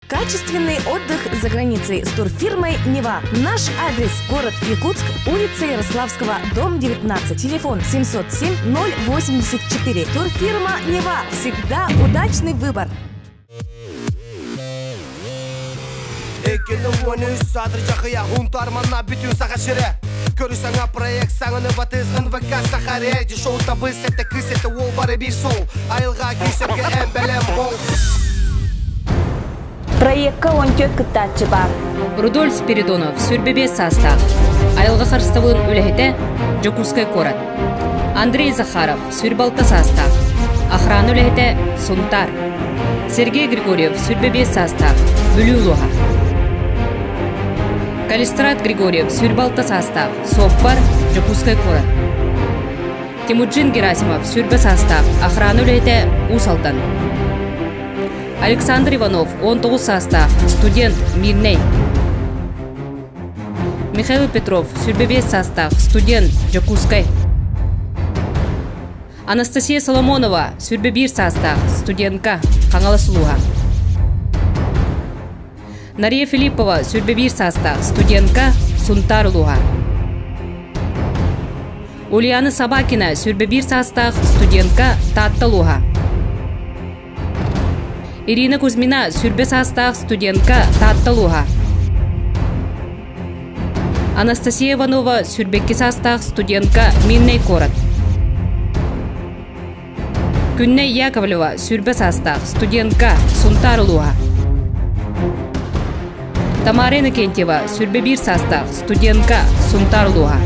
Качественный отдых за границей с турфирмой «Нева». Наш адрес – город Якутск, улица Ярославского, дом 19, телефон 707 084. Турфирма «Нева». Всегда удачный выбор. 2013 саатыр Һунтаар манна бүтүн Саха сирэ. Көрү саҥа проект саҥаны батыс НВК Саха реалити шоу табыс сэттэ кыыс сэттэ уол бары биир суол. Айылҕа күүсэргэ эн бэлэм бол. Проекка 14 кыттааччы баар. Рудольф Спиридонов сүүрбэ биэс саастаах, айылҕа харыстабылын үлэһитэ, Дьокуускай куорат. Андрей Захаров сүүрбэ алта саастаах, охрана үлэһитэ, Сунтаар. Сергей Григорьев сүүрбэ биэс саастаах, Бүлүү улууһа. Калистрат Григорьев сүүрбэ алта саастаах, суоппар, Дьокуускай куорат. Тимуджин Герасимов сүүрбэ саастаах, охрана үлэһитэ, Уус Алдан. Александр Иванов 19 саастаах, студент, Мирнэй. Михаил Петров 25 саастаах, студент, Дьокуускай. Анастасия Соломонова 21 саастаах, студентка, Хаҥалас улууһа. Нария Филиппова 21 саастаах, студентка, Сунтаар улууһа. Ульяна Собакина 21 саастаах, студентка, Таатта улууһа. Ирина Кузьмина 20 саастаах, студентка, Таатта улууһа. Анастасия Иванова 22 саастаах, студентка, Мирнэй куорат. Күннэй Яковлева 20 саастаах, студентка, Сунтаар улууһа. Тамара Иннокентьева 21 саастаах, студентка, Сунтаар улууһа.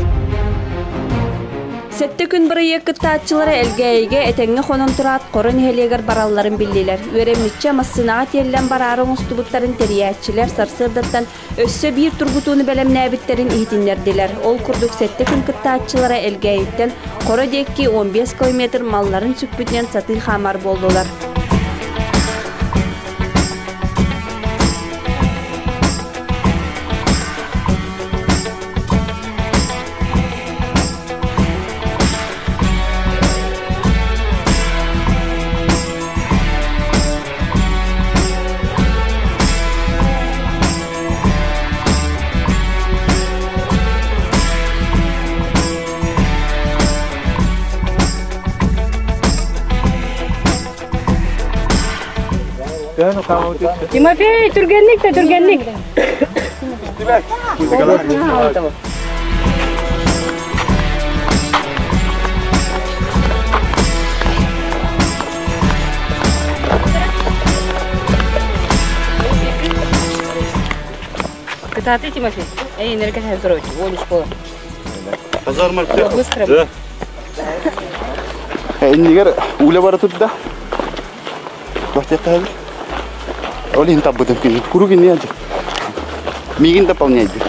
Сэттэ күн бырайыак кыттааччылара Элгээйигэ этэҥҥэ хонон тураат Хоро нэһилиэгэр баралларын биллилэр. Үөрэммиччэ массыынаҕа тиэллэн бараары оҥостубуттарын тэрийээччилэр сарсыардаттан өссө биир тургутууну бэлэмнээбиттэрин иһитиннэрдилэр. Ол курдук сэттэ күн кыттааччылара Элгээйиттэн Хоро диэки 15 километр малларын сүкпүтүнэн сатыы хаамар буоллулар. Тимофей, түргэнник да түргэнник. Кытааты, Тимофей. Эй, Энергия Петрович, волю школа. Базар Быстро. Да. Иннигэр үлэ бара турда. Туох Ол иһин таббытым күнү. Курук инни альдыр. Мигин дополняйды.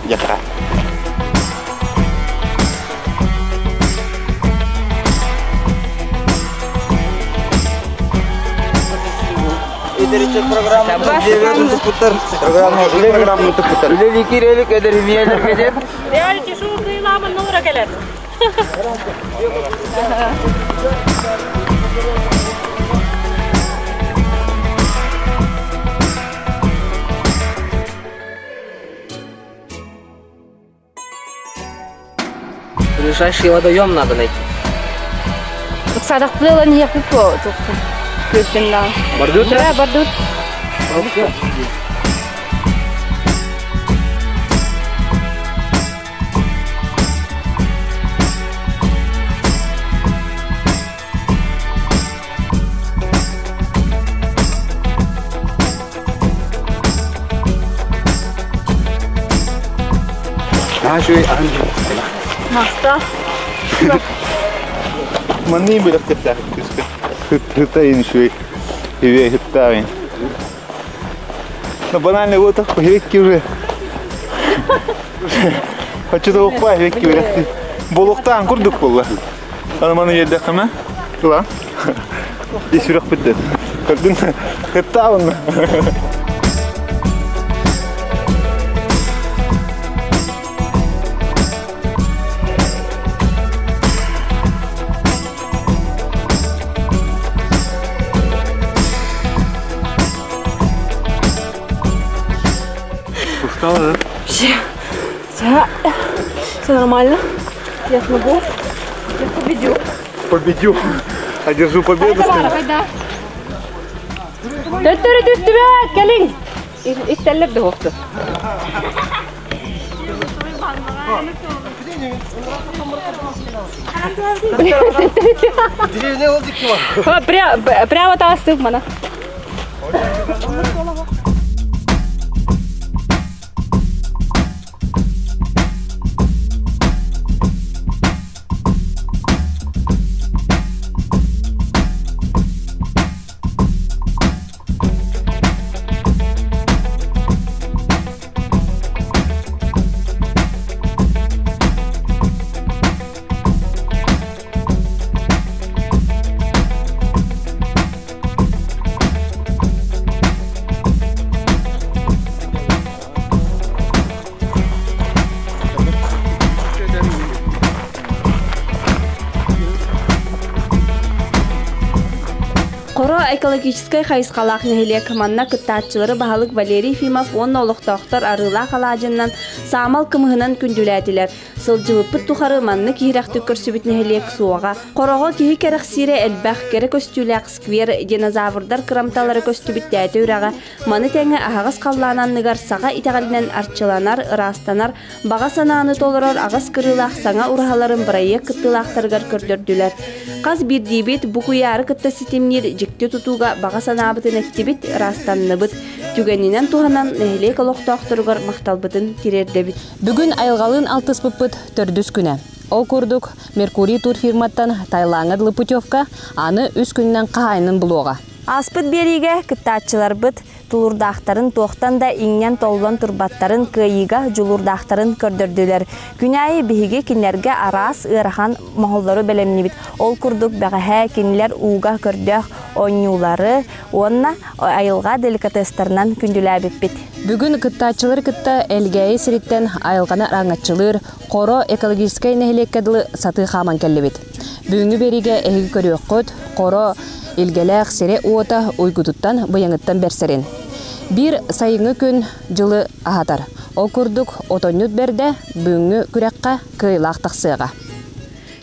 Яха. Программа туппуттар. Үлэликирелик эдэр Реалити шоу кыйламын нолра келер. Ближайший водоем надо найти. Садақпылан яқып Көптен Бардут? Да, бардут. Нашы анжы. Маста. Манны билек тепсәк күскә. Хыттайын шуй. Хиве хыттайын. Ну банальный вот так хивекки уже. Хочу того па хивекки билек. Болуктан курдук булла. Аны маны жерде кама. Тула. И сүрәк битте. Көрдүң хыттабын. Устала, да? Все, все, все нормально. Я смогу. Я победю. Победю. Одержу победу. Төттөрү түстүбэт, кэлиҥ. Истэллэр да уохту. Прямо таастык мана. Хоро экологическай хайысхалаах нэһилиэк манна кыттааччылары баһылык Валерий Ефимов уонна олохтоохтор арыылаах алаадьыннан саамал кымыһынан күндүлээтилэр. Сылдьыбыппыт тухары маннык иһирэхтик көрсүбүт нэһилиэк суоҕа. Хороҕо киһи кэрэхсиирэ элбэх, кэрэ көстүүлээх сквер, динозаврдар кырамталара көстүбүт тээтэ үрэҕэ, маны тэҥэ аһаҕас халлаан анныгар саха итэҕэлинэн арчыланар, ыраастанар, баҕа санааны толорор аҕыс кырыылаах саҥа ураһаларын бырайыак кыттыылаахтарыгар көрдөрдүлэр. Хас биирдиибит бу куйаары кытта ситимниир дьикти тутууга баҕа санаабытын эттибит, ыраастанныбыт. Түгэнинэн туһанан нэһилиэк олохтоохторугар махталбытын тириэрдэбит. Бүгүн айылҕалыын алтыспыппыт төрдүс күнэ. Ол курдук, Меркурий турфирматтан Таилаҥҥа дылы путевка аны үс күнүнэн хаһаайынын булуоҕа. Ааспыт биэриигэ кыттааччыларбыт тулуурдаахтарын туохтан да иҥнэн-толлон турбаттарын, кыайыыга дьулуурдаахтарын көрдөрдүлэр. Күн аайы биһиги кинилэргэ араас ыарахан моһоллору бэлэмниибит. Ол курдук бэҕэһээ кинилэр ууга көрдөөх оонньуулары уонна айылҕа деликатестарынан күндүлээбиппит. Бүгүн кыттааччылары кытта Элгээйи сириттэн айылҕаны араҥаччылыыр Хоро экологическай нэһилиэккэ дылы сатыы хааман кэллибит. Бүгүҥҥү биэриигэ эһиги көрүөххүт, Хоро илгэлээх сирэ-уота уйгутуттан быйаҥыттан бэрсэрин. Биир сайыҥҥы күн дьылы аһатар. Ол курдук отонньут бэрдэ бүгүҥҥү күрэххэ кыайыылаах тахсыаҕа.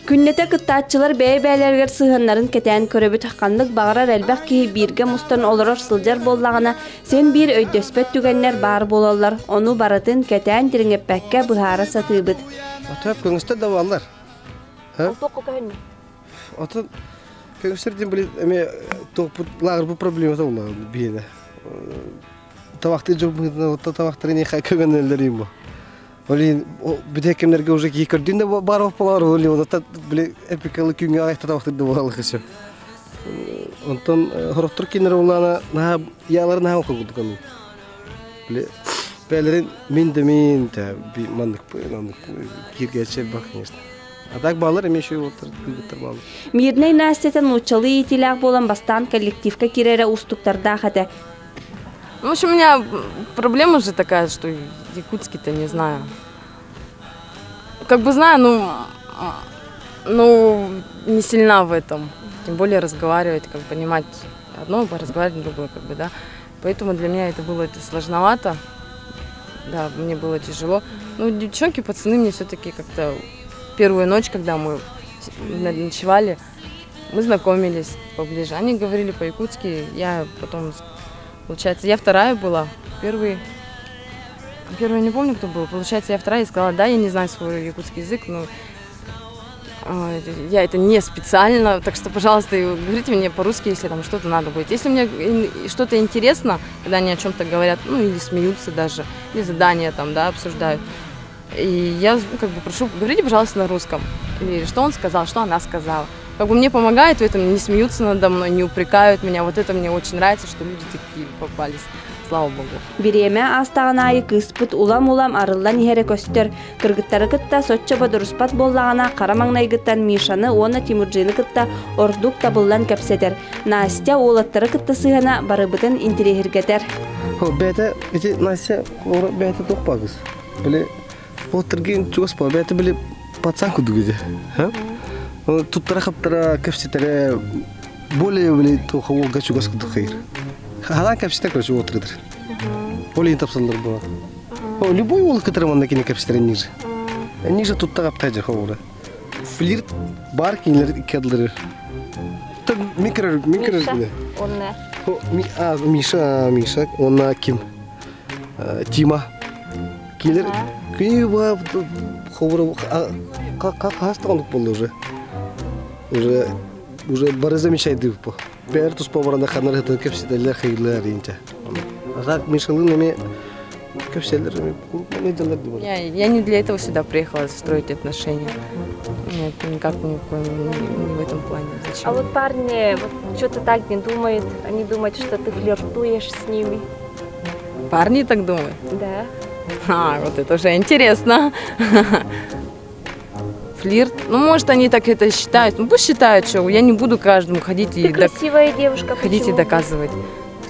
Күннэтэ кыттааччылар бэйэ-бэйэлэригэр сыһыаннарын кэтээн көрөбүт. Ханнык баҕарар элбэх киһи бииргэ мустан олорор сылдьар буоллаҕына, син биир өйдөспөт түгэннэр баар буолаллар. Ону барытын кэтээн дириҥэппэккэ быһаара сатыыбыт. Отоп көҥүстэр да бааллар. Отон көҥүстэр диэн били эмиэ туохпут лааҕырбыт проблемата буолла биһиэнэ. Табахтыы дьон быһыытынан табахтарын көҥөнөллөр юм. Ол иһин бүтэһик кэмнэргэ уже киһи көрдүүн да баар болар, ол иһин онон били эпикалы күҥҥэ аҕайта табахтыр да буолаллар сөп. Онтон хорохтор кинилэр улаана наһаа яалары наһаа курдук аны. Били бээлэрин мин да мин та маннык маннык кииргээччи элбэх конечно. А так баалар эмиэ еще уоттар кыргыттар баалар. Мирнэй Настята нууччалыы иитиилээх буолан бастаан коллективка киирэрэ уустуктардаах этэ. В общем, у меня проблема же такая, что якутский-то не знаю. Как бы знаю, ну, не сильна в этом. Тем более разговаривать, как понимать одно, разговаривать другое, как бы, да. Поэтому для меня это было это сложновато. Да, мне было тяжело. Ну, девчонки, пацаны мне все-таки как-то первую ночь, когда мы ночевали, мы знакомились поближе. Они говорили по-якутски, я потом, получается, я вторая была, первый, первый не помню, кто был. Получается, я вторая и сказала, да, я не знаю свой якутский язык, но я это не специально, так что, пожалуйста, говорите мне по-русски, если там что-то надо будет. Если мне что-то интересно, когда они о чем-то говорят, ну или смеются даже, или задания там, да, обсуждают, и я как бы прошу, говорите, пожалуйста, на русском. Или что он сказал, что она сказала. Как бы мне помогает в этом, не смеются надо мной, не упрекают меня. Вот это мне очень нравится, что люди такие попались. Слава Богу. Бириэмэ аастаҕын аайы кыыспыт улам-улам арыллан иһэрэ көстөр. Кыргыттары кытта соччо бодоруспат буоллаҕына, хара маҥнайгыттан Мишаны уонна Тимурджины кытта ордук табыллан кэпсэтэр. Настя уолаттары кытта сыһыана барыбытын интириэһиргэтэр. Бэйэтэ ити Настя бэйэтэ туох баагыс? Били уолаттаргын чугас буол бэйэтэ били пацан курдук ити. Туттара хаптара кэпсэтэрэ более били туох уолга чугас курдук хайыр. Халаан кэпсэтэ короче уолаттарыдыр. Ол иһин тапсаллар буолар. Любой уол кытары манна кини кэпсэтэр ниже. Ниже тутта каптайжа ховура. Флирт бар кинилер икки Микро микро Онна. Миша, Миша, онна ким? Тима. Кинилер кини ба ховура хастан болду уже. Уже уже бары замечает по. Бәр туспа баранда ханар хытын кэпсэтэллэр хайылар инча. А Мишалын эми кэпсэллэр не делать Я не для этого сюда приехала строить отношения. Нет, никак ни в коем, не в этом плане. Зачем? А вот парни вот, что-то так не думают. Они думают, что ты флиртуешь с ними. Парни так думают? Да. А, вот это уже интересно. Флирт. Ну, может, они так это считают. Ну, пусть считают, что я не буду каждому ходить Ты и, красивая девушка, ходить и почему? доказывать,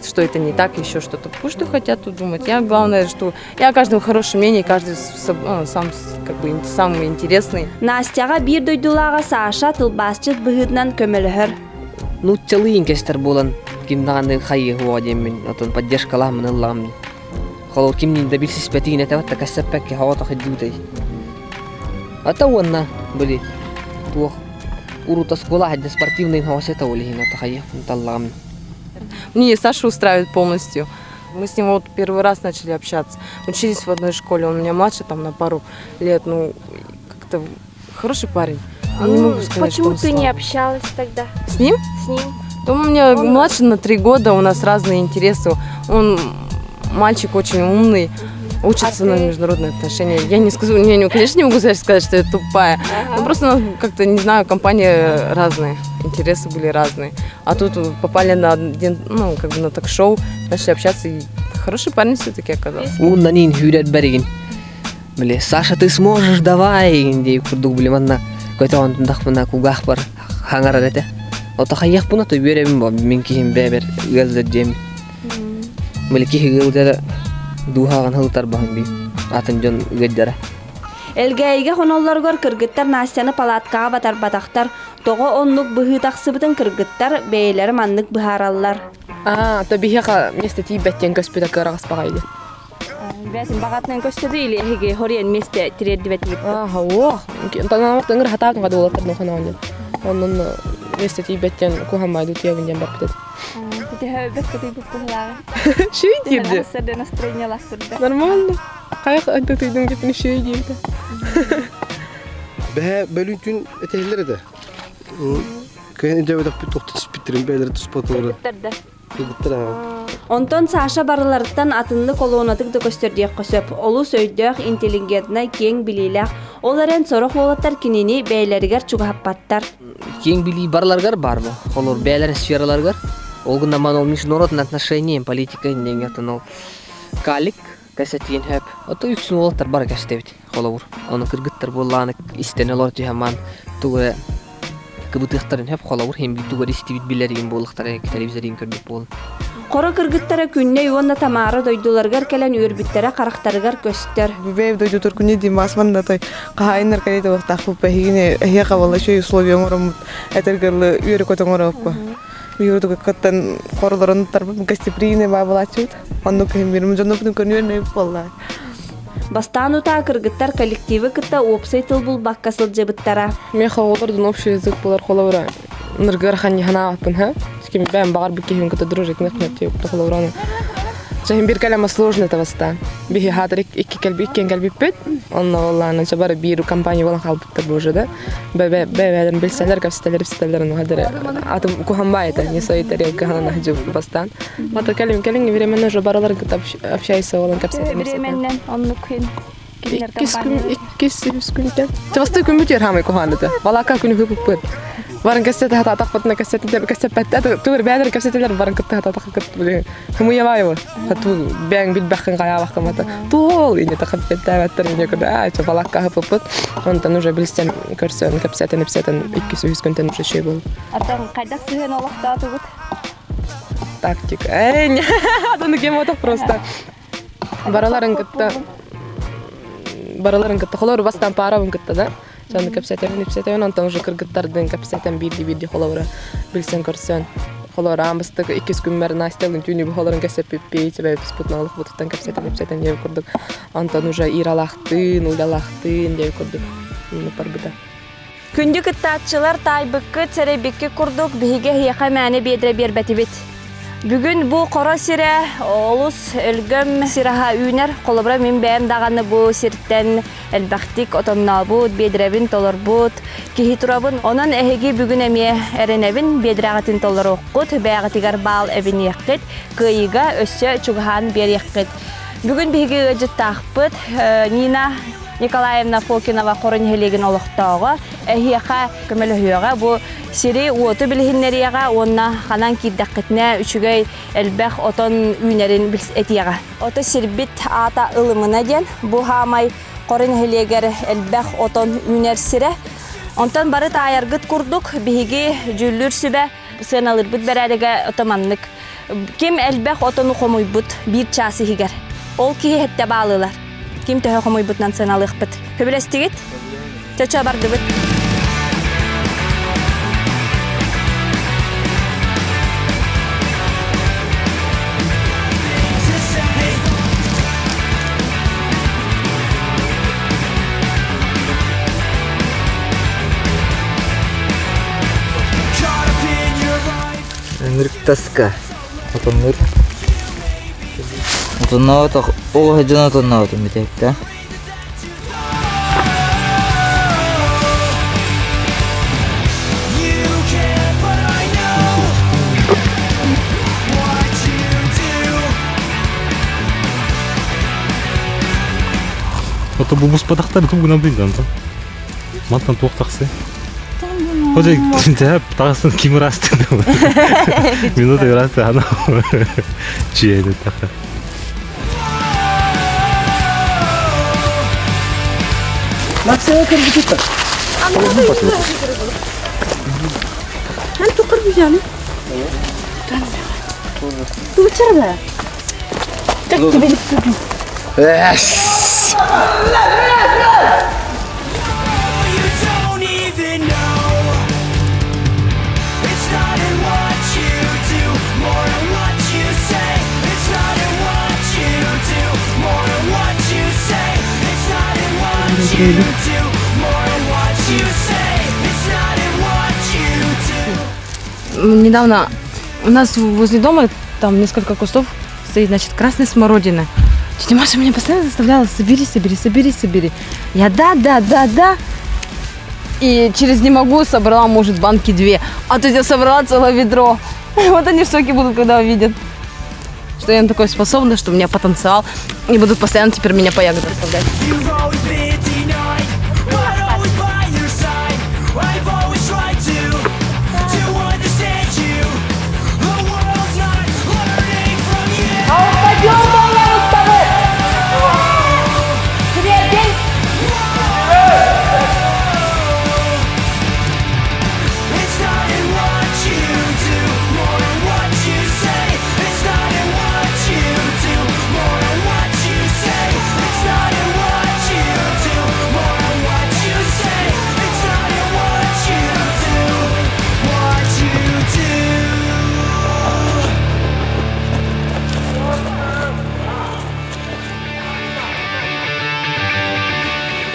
что это не так, еще что-то. Пусть что хотят тут думать. Я главное, что я о каждом хорошем мнении, каждый сам как бы самый интересный. Настяҕа биир дойдулааҕа Саша тылбаасчыт быһыытынан көмөлөһөр. Ну, целый инкестер болан кимнааны хайы хуа диэммин, отон поддержкалааммын ыллаам. Холол кимнин да билсиспэтигин этэ кассаппакки хава тахыддуутай. Ата уонна били туох урута школа хадда спортивный хавасета олихин ата хайы таллагам. Мне Саша устраивает полностью. Мы с ним вот первый раз начали общаться. Учились в одной школе, он меня младше там на пару лет. Ну, как-то хороший парень. Я не могу сказать, Почему что он ты не слабый. общалась тогда С ним? с ним? Да он у меня младше на 3 года, у нас разные интересы. Он мальчик очень умный, учится А на ты? международные отношения. Я не скажу, не, не, конечно, не могу сказать, что я тупая. Ну, просто у нас как-то, не знаю, компания разные, интересы были разные. А тут попали на один, ну, как бы на ток-шоу, начали общаться, и хороший парень все-таки оказался. Ууннанин хүрэр бэригин. Били, Саша, ты сможешь, давай, дей курдук били манна көтөҕөн тахпына кугаах бар хаҥарар этэ. Ото хайыахпына то үөрэбин бо мин киһим бэбэр ыалдыр диэм. Били киһи ыалдара дууһаҕын хылтар баһын би. Атын дьон ыалдара. Элгээйигэ хоноллоругар кыргыттар Настяны палаткаҕа батарбатахтар, тоҕо оннук быһыы тахсыбытын кыргыттар бэйэлэрэ маннык быһаараллар. А, то биһиэхэ место тиийбэттен көспүтэ кыараҕас баҕайы. Бәсин бағатынан көстөдү или эһиги хориен месте тириэрдибэтигит. Ааха, уох. Танамак тыңыр хатаатын кады олаттар ноханаанын. Оннун место тиийбэттен кухаммайды тиябын диэн барбыт. Шүй диирди. Настроение Нормально. Кайык антытыйдың деп шүй диирди. Бэһэ бөлүн күн этеһилер эде. Кыһын дьэбэ тоқту питтерин бээлери туспатылары. Кыргыттар Онтон Саша барыларыттан атынны колонатык да көстөрдиэх көсөп. Олус өйдөөх интеллигентна киэҥ билиилээх. Ол эрэн сорох уолаттар кинини бэйэлэригэр чугаһаппаттар. Киэҥ билии барыларыгар баар бу. Холор бээлер сфераларыгар. Ол гынан ол международный отношения, политика деньгатын ол калик кэсэтиин хөп. Ото үксүн уолаттар бары кэстебит. Холобур. Оны кыргыттар буоллааны истен олор түһэман тугу кыбытыахтарын хөп холобур хем би тугар истибит билеригин буолуктар телевизорин көрбүт буолун. Хоро кыргыттара Күннэй уонна Тамара дойдуларыгар кэлэн үөрбүттэрэ харахтарыгар көстөр. Бэйб дойду туркуни димасман да той кахайнар калите вахтах пахигине эхе кабала шөй условия оңоромут этергерлы үөрө көтөңороппа. Үйөрдү каттан королорун тарбы гостеприимный бабалачут. Онну кемирим жону бүтүн көрүнөр болла. Бастаан утаа кыргыттар коллективы кытта уопсай тыл булбакка сылдьыбыттара. Меха олордун общий язык булар холовра. Ныргар ханни ханааппын, ха? Ким бэм багар биккихин кыта дружить нехмет тип холовраны. Жахин бир калама сложно это баста. Бихи хатыр икки келби иккен келбиппет. Онно олланы чабары бир компания болан халбыттар бу уже да. Бе бе бе билсенлер капсителер псителер ну хадыр атым кухамбай это не свои тарелка хана хажу бастан. Мата калим калим временно уже баралар кыта общайся болан капсителер. Временнен оннук хин. Иккис күн иккис үс күнтен. Чабасты күн бүтер хамай куханыты. Балака күнү хөпүп. Барын кәсет хата атақ кәсет кәсет бәтті түгір бәдір кәсетелер барын кытты хата атақ кыт биле хымыябай хату бәң бил бәхин кая бакымата тол ине тахып бәтті бәттер ине күдә а чо балакка хөпүп онтан уже билсем көрсөн кәпсәтен ипсәтен иккис үс күнтен уже шей бол. Аттан кайдах сыһын олохтоотугут? Тактика. Эй, аданы кем отох просто. Бараларын кытта бараларын кытта холор бастан парабын кытта да. Жаны кәпсәтәбин ипсәтәбин онтан уже кыргыттардын кәпсәтән бирди бирди холовра билсен көрсөн. Холор аан бастакы иккис күммэр Настялыын түүнү быһа олорон кэпсэппиппит, бэйэбит олохпутуттан кэпсэтэн ипсэтэн диэбит курдук. Онтон уже Иралаахтыын, Улялаахтыын диэбит курдук барбыта. Күндү кыттааччылар таайбыккыт, сэрэйбиккит курдук биһиги эһиэхэ мээнэ биэдэрэ биэрбэтибит. Бүгүн бу Хоро сирэ олус өлгөм сир аһа үүнэр. Холобура мин бэйэм даҕаны бу сиртэн элбэхтик отоннообут, биэдэрэбин толорбут киһи турабын. Онон эһиги бүгүн эмиэ эрэнэбин, биэдэрэҕитин толоруоххут, бэйэҕитигэр баал эбиниэххит, кыайыыга өссө чугаһаан биэриэххит. Бүгүн биһиги ыалдьыттаахпыт Нина Николаевна Фокинова Хоро нэһилиэгин олохтооҕо эһиэхэ көмөлөһүөҕэ бу сири уоту билиһиннэриэҕэ уонна ханан киирдэххитинэ үчүгэй элбэх отон үүнэрин этиэҕэ. Ото сирбит аата Ылымына диэн бу хаамай Хоро нэһилиэгэр элбэх отон үүнэр сирэ. Онтон бары таайаргыт курдук биһиги дьүүллүүр сүбэ сыаналыырбыт бэрээдэгэ ото маннык. Ким элбэх отону хомуйбут биир чаас иһигэр, ол киһи хэттэ баалыылар. Ким төһө хомуйбутунан сыаналыахпыт. Сөбүлэстигит? Чочо бардыбыт. Өҥүрүк таска отоннуур. Отонноотох оҕо дьон отонноотум бүтэһикте. Ото бу буспатахтар тугунан быйдан Мантан туох тахсы? Хожа жап тағысын ким ырасты Минута ырасты ана чиэни таха. Максима кыргытыта. Hän tukar bijani. Тучарда. Yes! Недавно у нас возле дома там несколько кустов стоит, значит, красной смородины. Тетя Маша меня постоянно заставляла: собери, собери, собери, собери. Я да, да, да, да. И через не могу собрала, может, банки две. А тут я собрала целое ведро. Вот они в шоке будут, когда увидят, что я на такое способна, что у меня потенциал. И будут постоянно теперь меня по ягодам отправлять.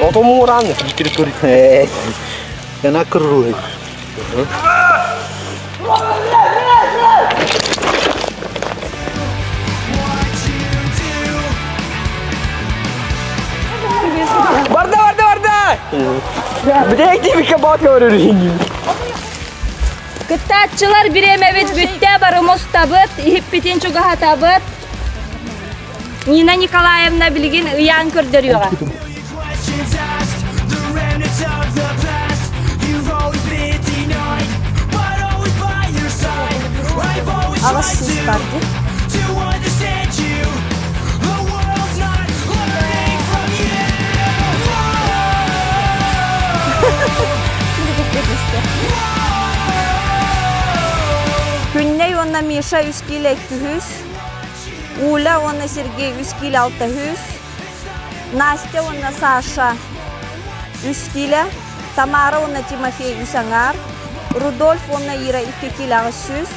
Отомуран территория. Она крутой. Барда, барда, барда! Блядь, тебе кабак говорю. Кыттааччылар бириэмэбит бүттэ бары мустабыт, иһиппитин чугаһатабыт. Нина Николаевна билигин ыйаан көрдөрүөҕэ. Аҕыс сүүс бар дии. Күннэй уонна Миша үс киилэ икки Уля уонна Сергей үс киилэ алта үс, Настя уонна Саша үс киилэ, Тамара уонна Тимофей үс аҥаар, Рудольф уонна Ира икки киилэ аҕыс сүүс,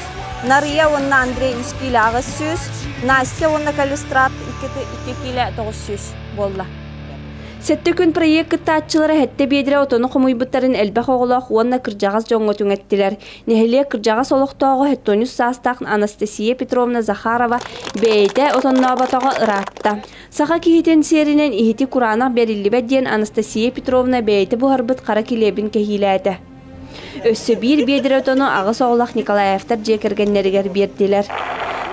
Нария уонна Андрей үс киилэ 800, Настя уонна Калистрат 2 киилэ 900 буолла. Сэттэ күн проект кыттааччылара сэттэ биэдэрэ отону хомуйбуттарын элбэх оҕолоох уонна кырдьаҕас дьоҥҥо түҥэттилэр. Нэһилиэк кырдьаҕас олохтооҕо 73 саастаах Анастасия Петровна Захарова бэйэтэ отоннооботоҕо ыраатта. Саха киһитин сиэринэн иһити кураанах бэриллибэт диэн Анастасия Петровна бэйэтэ буһарбыт хара килиэбин кэһиилээтэ. Өссө биир биэдэрэ отону аҕыс оҕолоох Николаевтар дьиэ кэргэннэригэр биэрдилэр.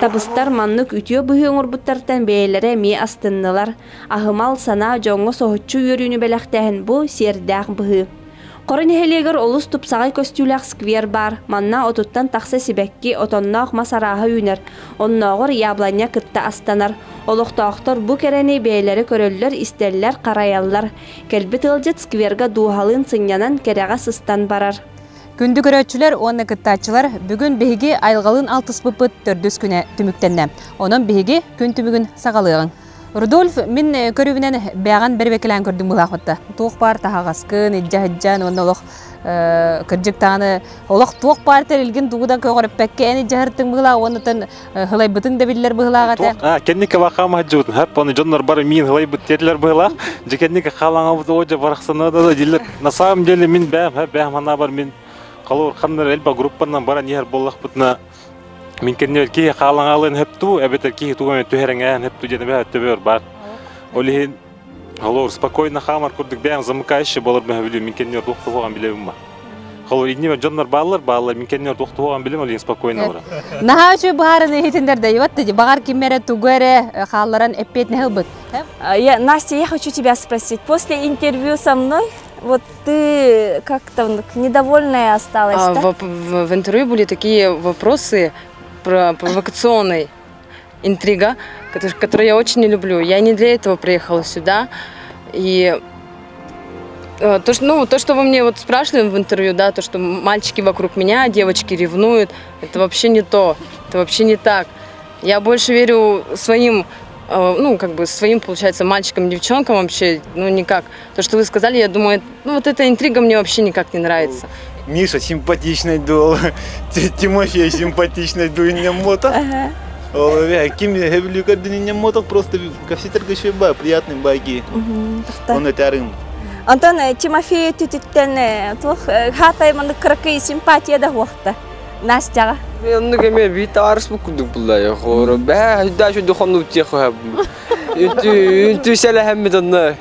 Табыстар маннык үтүө быһыы оҥорбуттартан бэйэлэрэ эмиэ астыннылар. Аһымал санаа дьоҥҥо соһуччу үөрүүнү бэлэхтээһин бу сиэрдээх быһыы. Хоро нэһилиэгэр олус тупсаҕай көстүүлээх сквер баар. Манна отуттан тахса сибэкки, отонноох мас арааһа үүнэр. Оннооҕор яблоня кытта астанар. Олохтоохтор бу кэрэни бэйэлэрэ көрөллөр, истэллэр, харайаллар. Кэлбит ыалдьыт сквергэ дууһалыын сынньанан, кэрэҕэ сыстан барар. Күндү көрөөччүлэр уонна кыттааччылар, бүгүн биһиги айылҕалыын алтыспыппыт төрдүс күнэ түмүктэннэ. Онон биһиги күн түмүгүн саҕалыаҕыҥ. Рудольф, мин көрүүбүнэн бэҕэн бэрбэкэлээн көрдүм былаахмытта. Туох баар таһаҕаскын, илдьэ сылдьан уонна олох кырдьык даҕаны олох туох баар тэрилгин тугу да көҕүрүппэккэ эн илдьэ сырыттыҥ быһылаах уонна хылайбытыҥ да биллэр быһылаах этэ. А, кэнники вахама хаджыбытын хап, оны дьоннор бары миин хылайбыт диэтилэр быһылаах. Дьэ кэнники хаалаҥабыт о дьэ барахсана да дилер. На самом деле мин бэм, бэм ханабар мин халур ханнар элба группанан баран иһэр буоллахпытына Мин кэннибэр киһи хаалаҥаалыан сөптүү, эбэтэр киһи тугу эмэ түһэрэҥээн сөптүү диэн эбэһэ төбөр баар. Ол иһин холобур спокойно хаамар курдук бэйэҥ замыкающий буолар мөһөбүлүү мин кэннибэр туох туһуган билэбин ба. Холобур иннибэр дьоннор бааллар, бааллар мин кэннибэр туох туһуган билим, ол иһин спокойно баран. Наһаа үчүгэй быһаарыны иһитиннэрдэ. Вот баҕар ким эрэ тугу эрэ хаалларан эппиэтинэһи ылбыт. Я, Настя, я хочу тебя спросить. После интервью со мной, вот ты как-то недовольная осталась, а, да? В, в, в интервью были такие вопросы про провокационные, интрига, которую я очень не люблю. Я не для этого приехала сюда. И то, что, ну, то, что вы мне вот спрашивали в интервью, да, то, что мальчики вокруг меня, девочки ревнуют, это вообще не то, это вообще не так. Я больше верю своим, ну, как бы своим, получается, мальчикам, девчонкам вообще, ну, никак. То, что вы сказали, я думаю, ну, вот эта интрига мне вообще никак не нравится. Миша симпатичный дул, Тимофей симпатичный дуиння мото. Ким не мото просто ко все торгаши приятный байки. Он это рым. Антон Тимофей түтүттен туох хатай маннык кыракый симпатия да хуохта Настяҕа. Оннук эмиэ биир табаарыс бу курдук булла хоро бээ да şu духовну тихо үнтү үнтү сэлэһэммит онно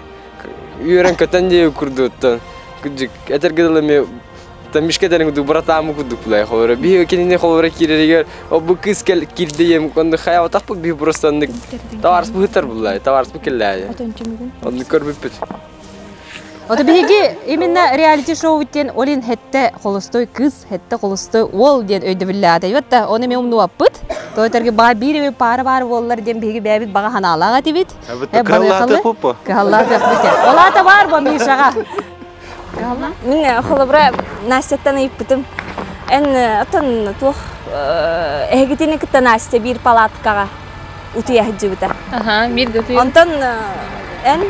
үөрэн көтөн дии курдуттан кырдьык этэргэ дылы эми там мишка этэрин курдук братаамы курдук булай холоро биһи кинини холоро киирэригэр бу кыыс кэл киирдием онну хайабатахпыт биһи просто оннук табаарыс быһыттар буллай табаарыс бу кэллээйи оннук көрбүппүт Ото биһиги именно реалити шоу диэн олин хетте холостой кыз, хетте холостой уол диэн өйдөбүллээтэ. Ибэтта оны мен умнуаппыт. Тойтарги баа биир эми паара баар буоллар диэн биһиги бэйэбит баҕа ханаалаах этибит. Кыһаллааты пуппа. Кыһаллааты Олаата бар бу Мишаҕа. Мин холобура Настяттан ыйыппытым. Эн отон туох эһигитини кытта Настя биир палаткаҕа утуйа сылдьыбыта. Аха, биир да утуйа. Онтон эн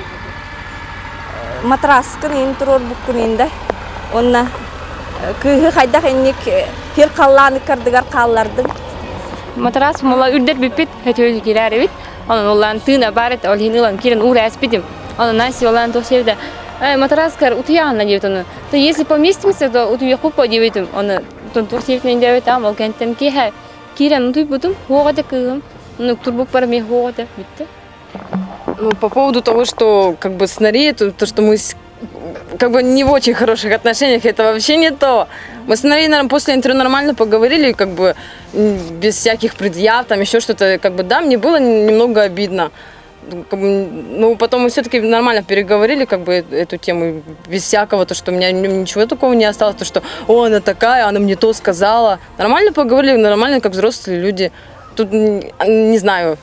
матраскын иин туруорбуккун иин да уонна кыыһы хайдах инник хир халлаан ыккардыгар хааллардыҥ? Матрас мала үрдэр бүппүт, өтөөл кирээр эбит. Онон улаан тыына баар эт, ол иһин ылан киирэн уура эспитим. Онон Настя улаан туох сиэбитэ, матраскар утуйаҕына диэбит ону. То если поместимся, то утуйуохпут диэбитим. Оны туох сиэбитин диэбит, ол кэнниттэн киэһэ киирэн утуйбутум, хуоҕа этэ кыыһым. Ну, турбуппар эмиэ хуоҕа этэ, бүттэ. Ну, по поводу того, что как бы с Нарией, то, то, что мы с, как бы не в очень хороших отношениях, это вообще не то. Мы с Нарией, наверное, после интервью нормально поговорили, как бы без всяких предъяв, там еще что-то, как бы, да, мне было немного обидно. Ну, потом мы все-таки нормально переговорили, как бы, эту тему, без всякого, то, что у меня ничего такого не осталось, то, что, о, она такая, она мне то сказала. Нормально поговорили, нормально, как взрослые люди. Тут, не знаю,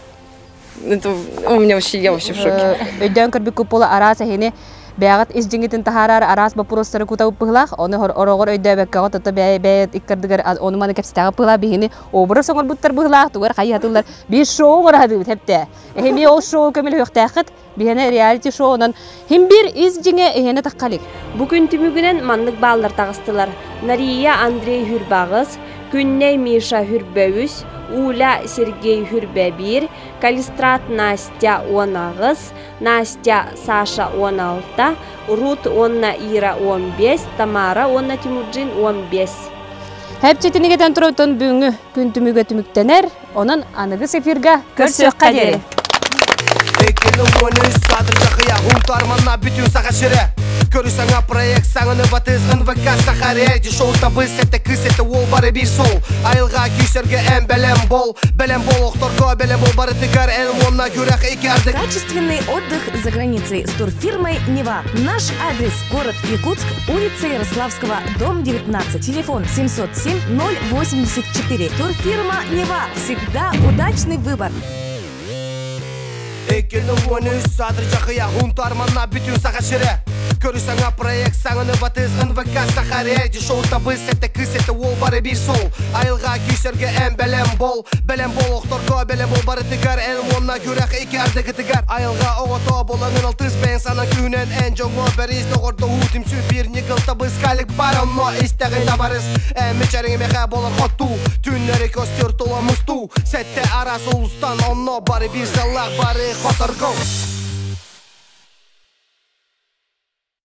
это у меня вообще, я вообще в шоке. Өйдөөн көрбүт купула араас эһини бэйэҕит ис дьиҥҥитин таһаарар араас боппуруостары кутабыт быһылаах, ону ороҕор өйдөөбөккөҕө тото бэйэ бэйэ иккардыгар ону маны кэпсэтэҕит быһылаах биһини образ оҥорбуттар быһылаах тугар хайыһатыллар биир шоу оҥоро хепте. Эһими ол шоу көмөлөһүөхтээххит биһиэнэ реалити шоунан хим бир ис дьиҥэ эһиэнэ таххалик. Бу күн түмүгүнэн маннык бааллар таҕыстылар. Нария Андрей Хүрбаҕыс, Күннэй Миша хүрбэ үс, Уля Сергей хүрбэ биир, Калистрат Настя 18, Настя Саша 16, Рут уонна Ира 15, Тамара уонна Тимуджин 15. Хэпчитинигетен туротон бүгүҥҥү күн түмүгэ түмүктэнэр, онон аныгыс эфирга көрсүөххэ диэри. 2013 саатыр Һунтаар манна бүтүн Саха сирэ. Көрү саҥа проект саҥаны батыс НВК Саха реалити шоу табыс сэтэ кыыс сэтэ уол бары биир сол. Айылҕа күүсэргэ эн бэлэм бол. Бэлэм бол охторго бэлэм бол барытыгар эн уонна күрэх ики ардык. Качественный отдых за границей с турфирмой «Нева». Наш адрес – город Якутск, улица Ярославского, дом 19, телефон 707 084. Турфирма «Нева». Всегда удачный выбор. 2013 саатыр Һунтаар манна бүтүн Саха сирэ. Көрү саҥа проект саҥаны батыс НВК Саха реалити шоу табыс сэтэ кыыс сэтэ уол бары биир сол. Айылҕа күүсэргэ эн бэлэм бол. Бэлэм бол охторго бэлэм бол барытыгар эн уонна күрэх ики ардыгытыгар. Айылҕа оҕото болаңын алтыс бэйэн сана күүнэн эн дьоҥҥо бэрис доҕордоһуу түмсүү биир ньыгыл табыс калик бар онно истэҕин табарыс. Эн мичэриҥ мехэ болар хоттуу. Түүннэри костер тула мустуу. Сэтте араас улустан онно бары биир саллаах бары хоторго.